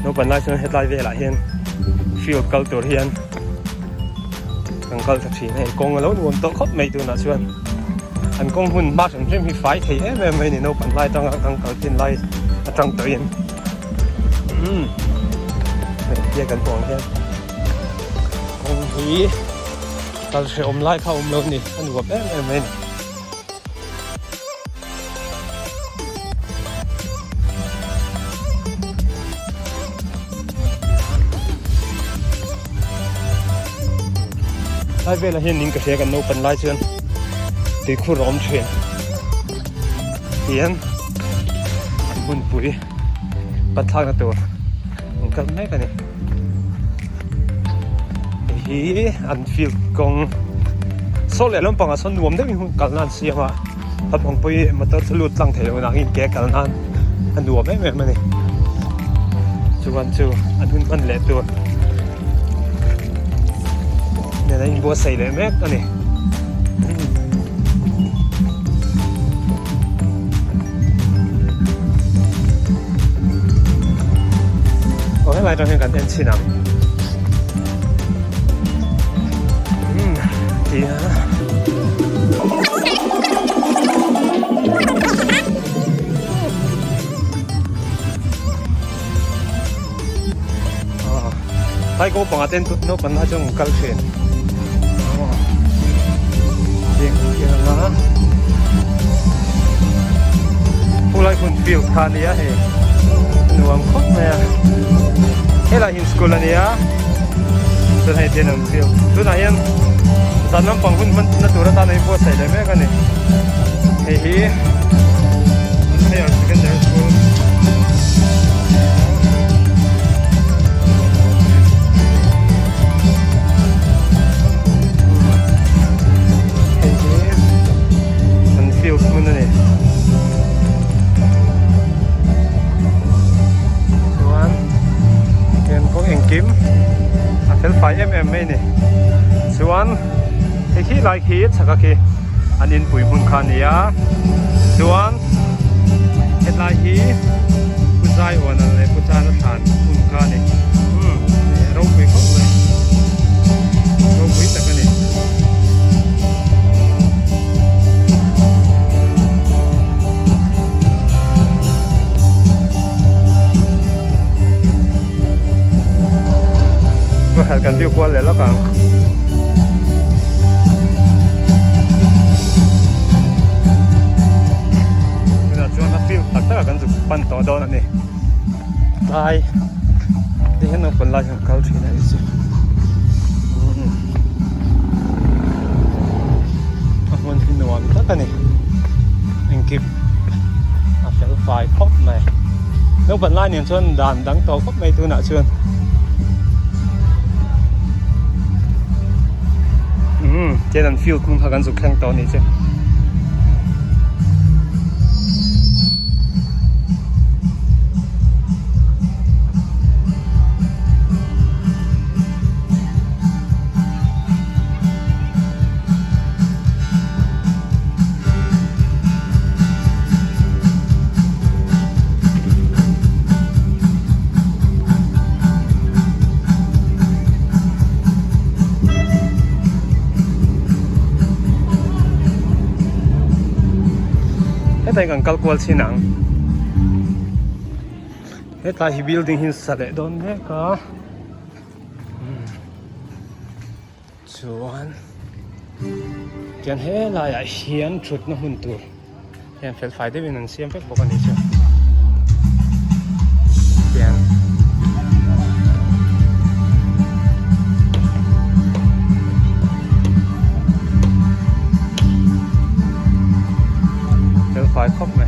Naupan lai chuan hetlai velah hian field kal tur hian kan kal ta thin hei kawng a lo nuam tawh khawp mai tunah chuan an kawng hun hma hrim hrim hi fai thei em em mai a ni naupan lai atanga kan kal thin lai atang tawhin umm hei tia kan hmuh ang hian kawng hi kal hrehawm lai kha a awm lo a ni a nuam em em mai a ni. Lai velah hian ning ka hria kan naupan lai chuan tuikhur a awm thin hian an hunpui pathlakna tur an kal mek a ni hei hi an field kawng saw leh lampangah sawn nuam deuhin hun kalna an siam a naupang pawh hi motor chu lut tlang thei lo nangin ke kal nan a nuam em em a ni chuan chu an hun hman leh tur nen a inbuatsaih leh mek a ni. Aw helai atang hian kan en chhin ang umm tia Tlai ko panga ten naupang kha chuan kal thin Khulai hun field kha ania hei nuam khawp mai a helai hi school ania chuan hei ten an field tunah hian zan lampang hun hman na tur atan a inbuatsaih leh mek ani hei hi higher secondary school. Hei hi an field hmun a ni chuan hian kawng engkim a fel fai em em mai a ni chuan hei khi lai khi chhak a khi an inpui hmun kha a ni a chuan hetlai hi Pu Zaiuana leh Pu Chana thlan hmun kha a ni umm ropui khawp mai ropui tak a ni. Kan view kual leh lawk ang. Tunah chuan a field tak takah kan zuk pan tawh dawn a ni. Tlai te hian naupang lai hian kal thin a ni chu. A hmun hi nuam tak a ni. Engkim a fel fai khawp mai. Naupang lai nen chuan dan dang tawh khawp mai tunah chuan. Umm tian an field hmun kha kan zuk thleng tawh a nih chu. Hetah hian kan kal kual chhin ang hetlai hi building hi sa leh dawn mek a Chuan tian helaiah hian thutna hmun tur hian fel fai deuhin an siam vek bawk a ni chu tiang fel fai khawp mai.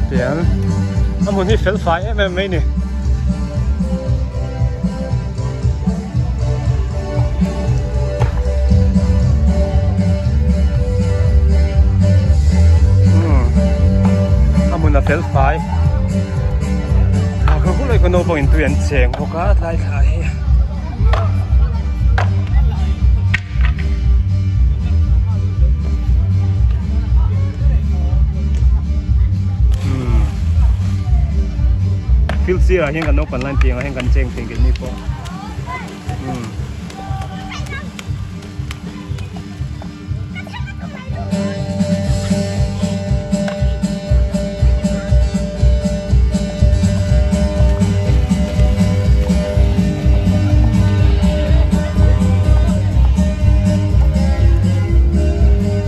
Tiang a hmun hi fel fai em em mai ni. A hmun a fel fai. A khu khu lai khu naupang in tui an cheng bawk a tlai thla hi. Field sirah hian kan naupan lai tiangah hian kan cheng thei keini pawh. Umm.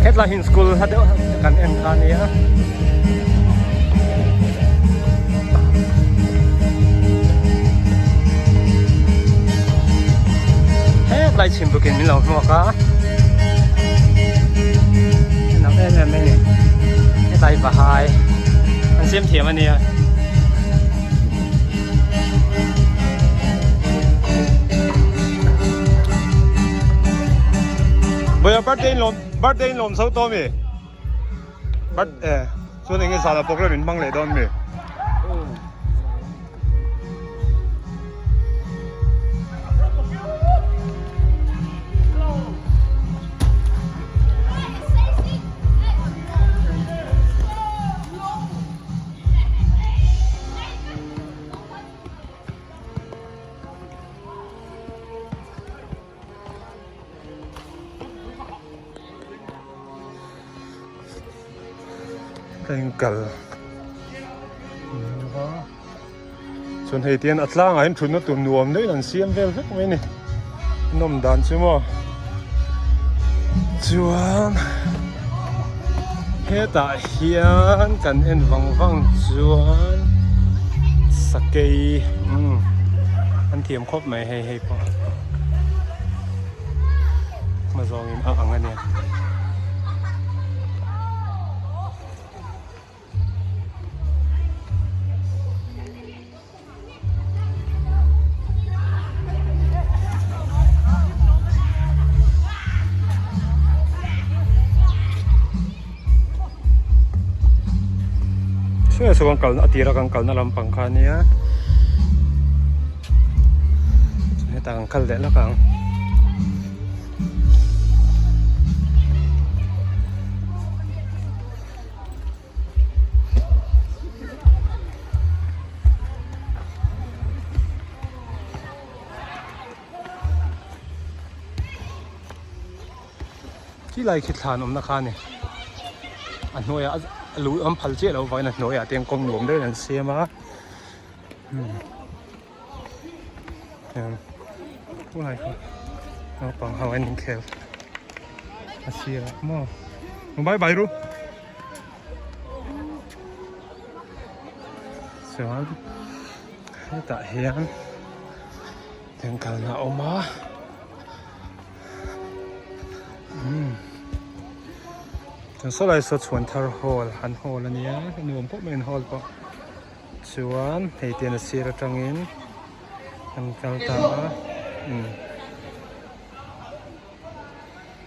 Hetlai hi school hla deuh kan en kha ania. Hetlai chhim bukin min lo hmuak a. Nang em em mai ni. Hetlai vahai an siam thiam ania. Boya birthday lom birthday lom so to mi. But eh chuan enge zana program in hmang leh dawn mi. Ka inkal chuan hei tian a tlangah hian thutna tur nuam deuhin an siam vel vek mai a ni nawm dan chu maw chuan hetah hian kan en vang vang chuan sakei umm an thiam khawp mai hei hei pawh. Hma zawngin a ang a nia. Saw kan kalna a tira kan kalna lampang kha a nia. Hetah kan kal leh lawk ang. Khi lai khi thlan awmna kha a ni a hnuaiah a lu an phal chiah loh avangin a hnuaiah te hian kawng nuam deuhin an siam a. Naupang ho an inkhel a sirah maw bye bye ru chuan hetah hian tengkalna a awm a. Chuan saw lai saw chhuan thar hall an hall a nia nuam pawh mai an hall pawh. Chuan hei tian a sir atangin an kal ta a umm.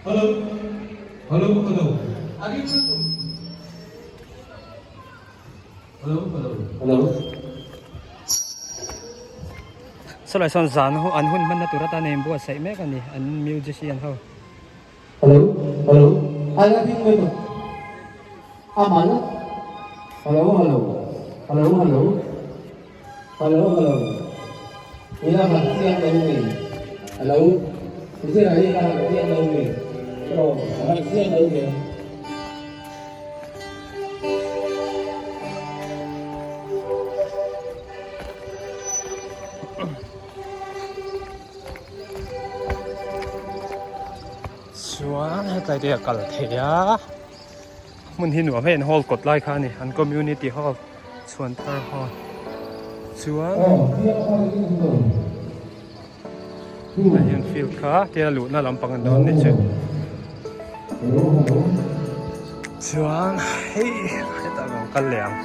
Hello hello hello hello hello hello. Sawlai sawn zan ho an hun hmanna tur atan a inbuatsaih mek a ni an musician ho. Hello hello I love you mai Amal hello hello hello hello hello hello ila han chiang lo nge hello zira hi la han chiang lo nge aw han chiang lo nge. Chuan hetlai te hi a kal thei a hmun hi nuam hei an hall kawt lai kha a ni an community hall chhuan thar hall chuan tah hian field kha tia luhna lampang an dawn ni chu chuan hei hetah kan kal leh ang.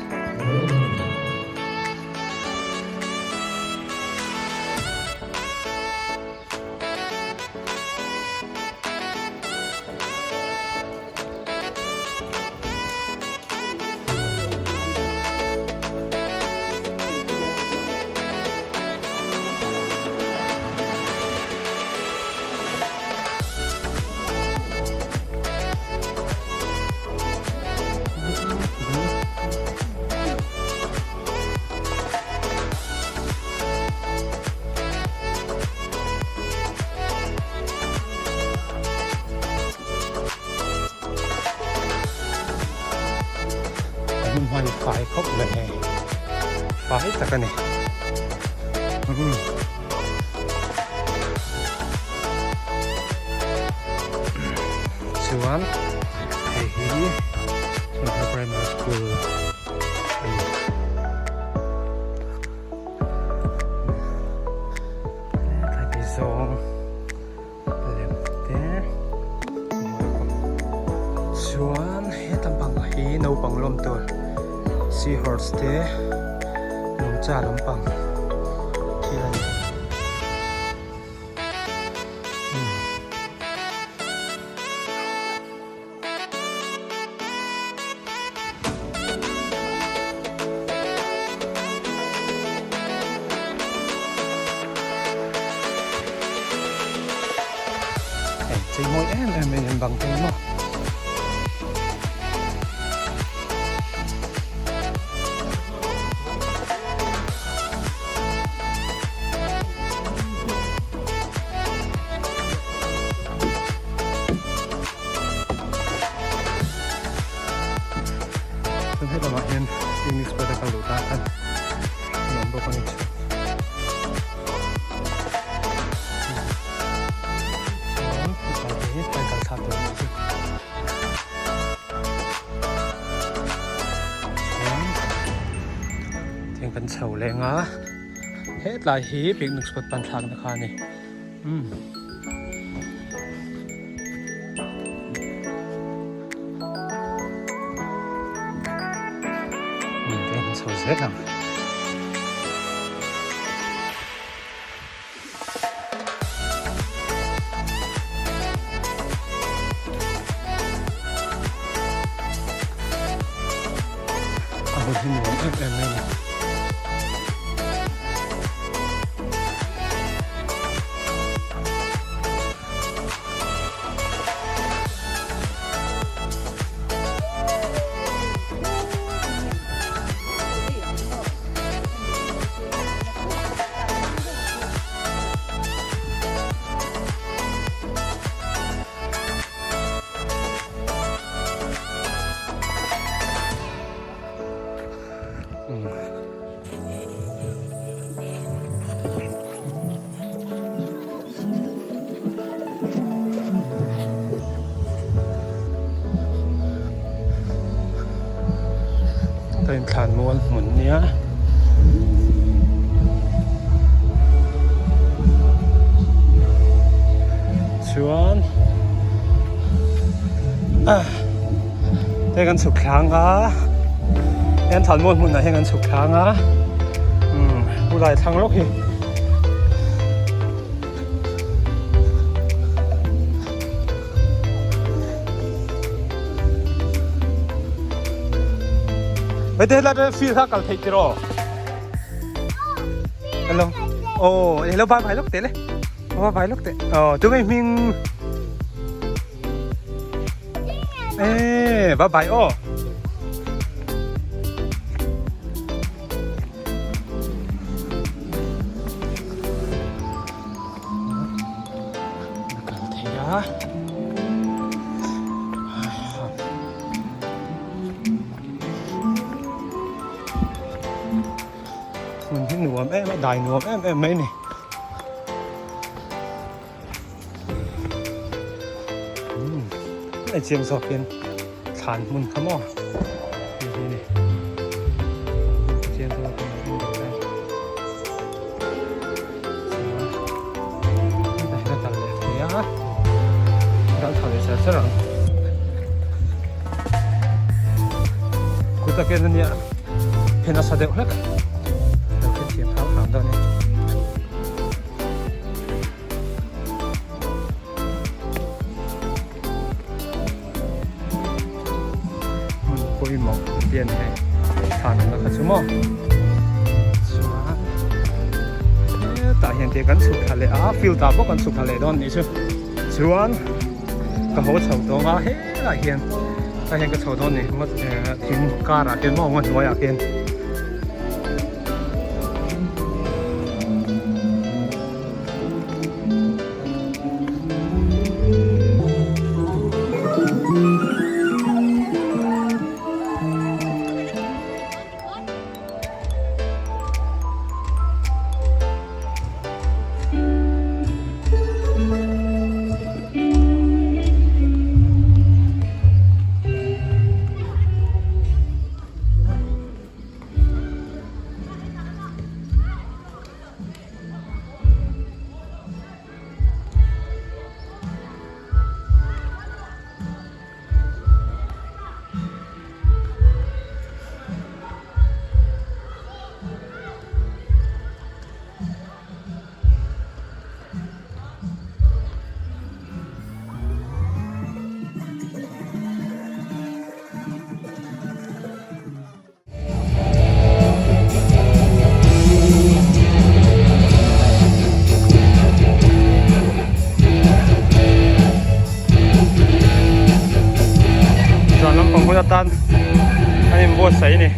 Hmun hma hi fai khawp mai hei fai tak a ni umm chuan hei hi Sangha Primary School a ni. Thlai zawng. Lem te chuan heta bang hi naupang lawm tur seahorse te nungcha lampang thil a ni. Hei chei mawi em em mai an bang te hi maw. Chuan he lamah hian picnic spot a kal duh tan khan an awm bawk a ni chuan hetlai hi tlai kal thlak tur a nih chu chuan tiang kan chho leng a hetlai hi picnic spot pan thlakna kha a ni. Umm. Min te han chho zel ang. A hun hi nuam em em mai a ni. Ka inthlan mual hmun nia. Chuan ah te kan chhuk thlang a hian thlan mual hmunah hian kan chhuk thlang a umm pulai thlang lawk hi. Hei te helai field kha kal theih tiraw? Hello. Oh, hello bye bye lawk teh le. Bye bye lawk teh. Oh, tu ngai hming. Eh, bye bye oh. Kal thei a. Hmun hi nuam em a, dai nuam em em mai a ni. Umm hei chiang zawk hian thlan hmun kha maw hei hi a ni chiang zawk hian hetah hian a kal leh thei a kal thla leh char char ang kut a ken ania phen a sa deuh hlek lo hrethiam hram hram dawn a ni. Hmun pawimawh an ti a ni hei thlan awmna kha chu maw chuan hetah hian te kan chhuk thla leh a field ah bawk kan chhuk thla leh dawn anih chu chuan ka haw chho tawng a helaiah hian tah hian ka chho dawn a ni thing karah te maw ngaw hnuaiah khian.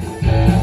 ni.